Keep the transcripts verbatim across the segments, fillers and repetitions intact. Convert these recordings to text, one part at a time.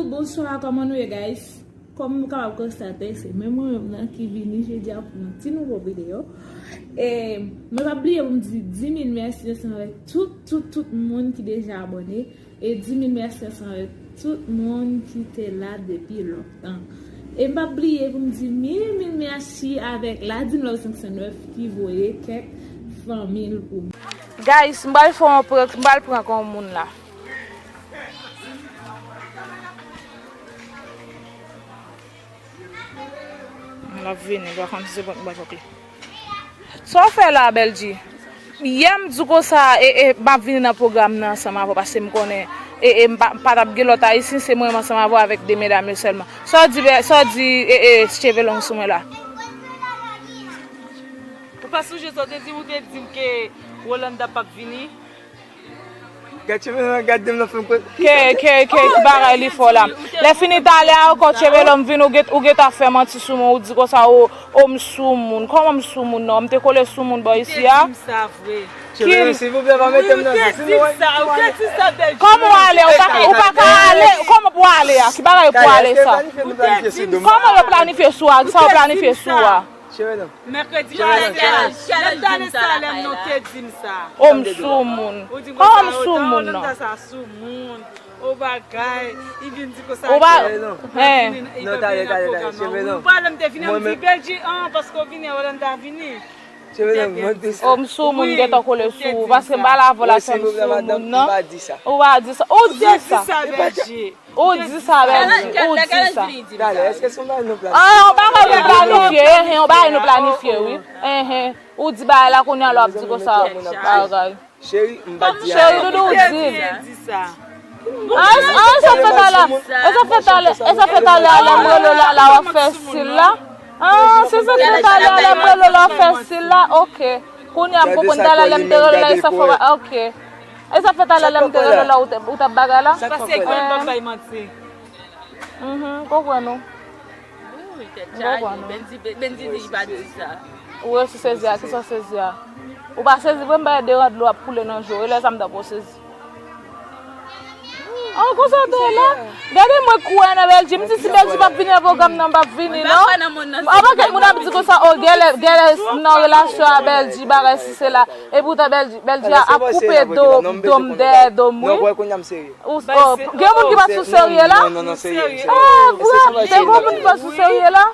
Bonswa, kòman nou ye, guys? Kòm nou kapab konstate, se menm mwen menm nan ki vini jodi a pou yon ti nouvo videyo. E mwen p ap bliye pou m di dis mil mèsi ansanm avèk tout, tout, tout moun ki deja abòne. E dis mil mèsi ansanm avèk tout moun ki te la depi lontan. E m p ap bliye pou m di mil, mil mèsi avèk Ladin Love senk san nèf ki voye kèk fanmi l pou mwen. Guys, m pral fè yon prank, m pral prank yon moun la. L ap vini, m pa konn si se prank m pral fè li. Sa w fè la, Bèlji? Yè m di w konsa, e, e, m ap vini nan pwogram nan ansanm avè w, paske m konnen, e, e, m pa, m pa t ap gen lòt ayisyen, se mwen menm ansanm avè w avèk de medam yo sèlman. Sa w di, Bè-, sa w di, e, e, cheve long sou mwen la? Ou pa sonje sa w te di m, ou te di m ke Rolanda p ap vini? Gad cheve nan, gad dem nan fè m kwè. Ke, ke, ke, ki bagay li fè w la? Lè fini talè a, ou kò cheve long vin, ou gen, ou gentan fè manti sou mwen, ou di konsa, o, o, m sou moun. Kòman m sou moun non? M te kole sou moun bò isi a? Ou te di m sa vre. Cheve long, silvouplè, pa mete m nan zis. Ou te di m sa, ou te di sa, Bèlji. Kòman w ale? Ou pa, ou pa ka ale? Kòman pou w ale a? Ki bagay pou w ale sa? Ou te di m sa. Kòman yo planifye sou a? Sa yo planifye sou a? Cheve long. Mèkredi, cheve long, cheve long. Lè m t ale Salèm, non, te di m sa. O, m sou moun. Ou di m konsa, o, Rolanda sa sou moun. O bagay, li vin di konsa. Ou pa, cheve long. Hen. Non, talè, talè, talè, cheve long. Ou pa lè m te vini, m di Bèlji, an, paske w vini, Rolanda vini. Cheve long, mwen te... O, m sou moun, gentan kole sou ou, paske m pale avè w la, se m sou moun, non. Ou pa di sa. Ou di sa, Bèlji. Ou di sa, Bèlji, ou di sa. Talè, èske se yon bagay nou planifye? Ah, yon bagay nou planifye, enhen, yon bagay nou planifye, wi. Enhen. Ou di bagay la, kounye a la w ap di konsa, bagay. Cheri, m pa di anyen. Cheri, doudou, ou di. Ah, ah, sa fè talè. E sa fè talè, e sa fè talè a lè m rele w la, la w ap fè stil la. Ah, se sa fè talè a lè m rele w la, w ap fè stil la. Ok. Kounye a m konprann talè a lè m te rele w la, e sa fè w pa, ok. E sa fè talè lè m te rele w la, ou te, ou t ap bagay la? Paske Gwen p ap bay manti. Mhm, konprann ou. Wi, tèt chaje. Konprann ou. Bendy, Bendy di li pa di sa. Ou resi sezi a, kisa w sezi a? Ou pa sezi vre, m bay de rad dlo ap koule nan je w. E lè sa m ta pran w sezi. An, konsa w te ye la? Gade mwen kwè nan Bèlji. M di si Bèlji p ap vini nan pwogram nan, m p ap vini, non. An, pakèt moun ap di konsa, o, gèlè, gèlè nan relasyon a Bèlji, bagay si se la. Epi ou ta Bèlji, Bèlji a ap koupe do, do m dèyè do m, wi. Ou, o, gen moun ki pa sou serye la? Non, non, non, serye, serye. Ah, vre, gen moun ki pa sou serye la?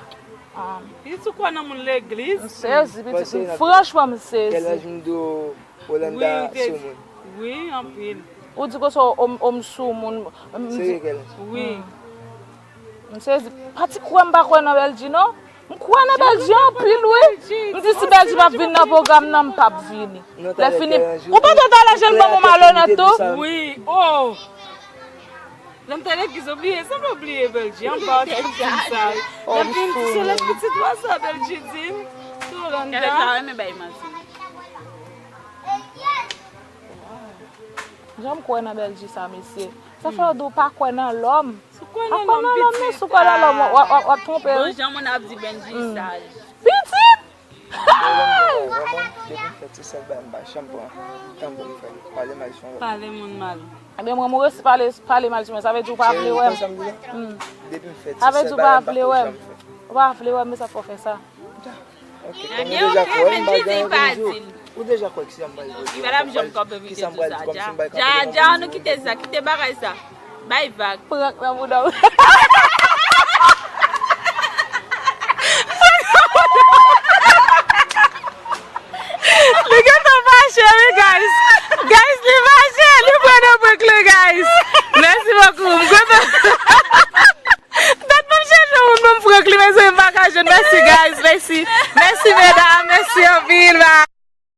Li sou kwè nan moun legliz. M sezi, pitit. Franchman, m sezi. Kèl laj m di w Rolanda sou moun? Wi, anpil. Ou di konsa, o, m sou moun. Serye, kèl laj? Wi. M sezi. Pati kwè m pa kwè nan Bèlji, non. M kwè nan Bèlji anpil, wi. M di si Bèlji p ap vin nan pwogram nan, m p ap vini. Lè fini. Ou pa t wè talè jèn ban mwen malonèt tou? Wi, o. Lè m t al legliz, ou bliye, sanble ou bliye Bèlji, anba w te di m sa, wi. Lè m vin di se lè pitit wa sa, Bèlji di m. Sou Rolanda. Kèl laj sa renmen bay manti. Jan m kwè nan Bèlji sa, mesye. Sa fè yo di w pa kwè nan lòm. Si w kwè nan lòm, pitit, non, si w kwè nan lòm, w ap, w ap, w ap twonpe w. Bon, jan moun ap di Benji saj. Pitit! Depi m fèt, se sèl bagay m pa janm pran tan pou m fè l. Pale mal sou yon lòt. Pale moun mal. Ebyen, mwen, mwen resi pale, pale mal sou mwen. Sa vle di w pa vle wè m. Depi m fèt, se sèl bagay m pa janm fè. Ou pa vle wè m, men sa fè w fè sa. Ok, kòm ou deja kwè, m pa gen anyen pou m di w. Ou deja kwè kisa m pral di. Li pa t ap janm kanpe pou te di sa, Dja. Dja, Dja, nou kite sa, kite bagay sa. Bay vag. Prank nan bouda w.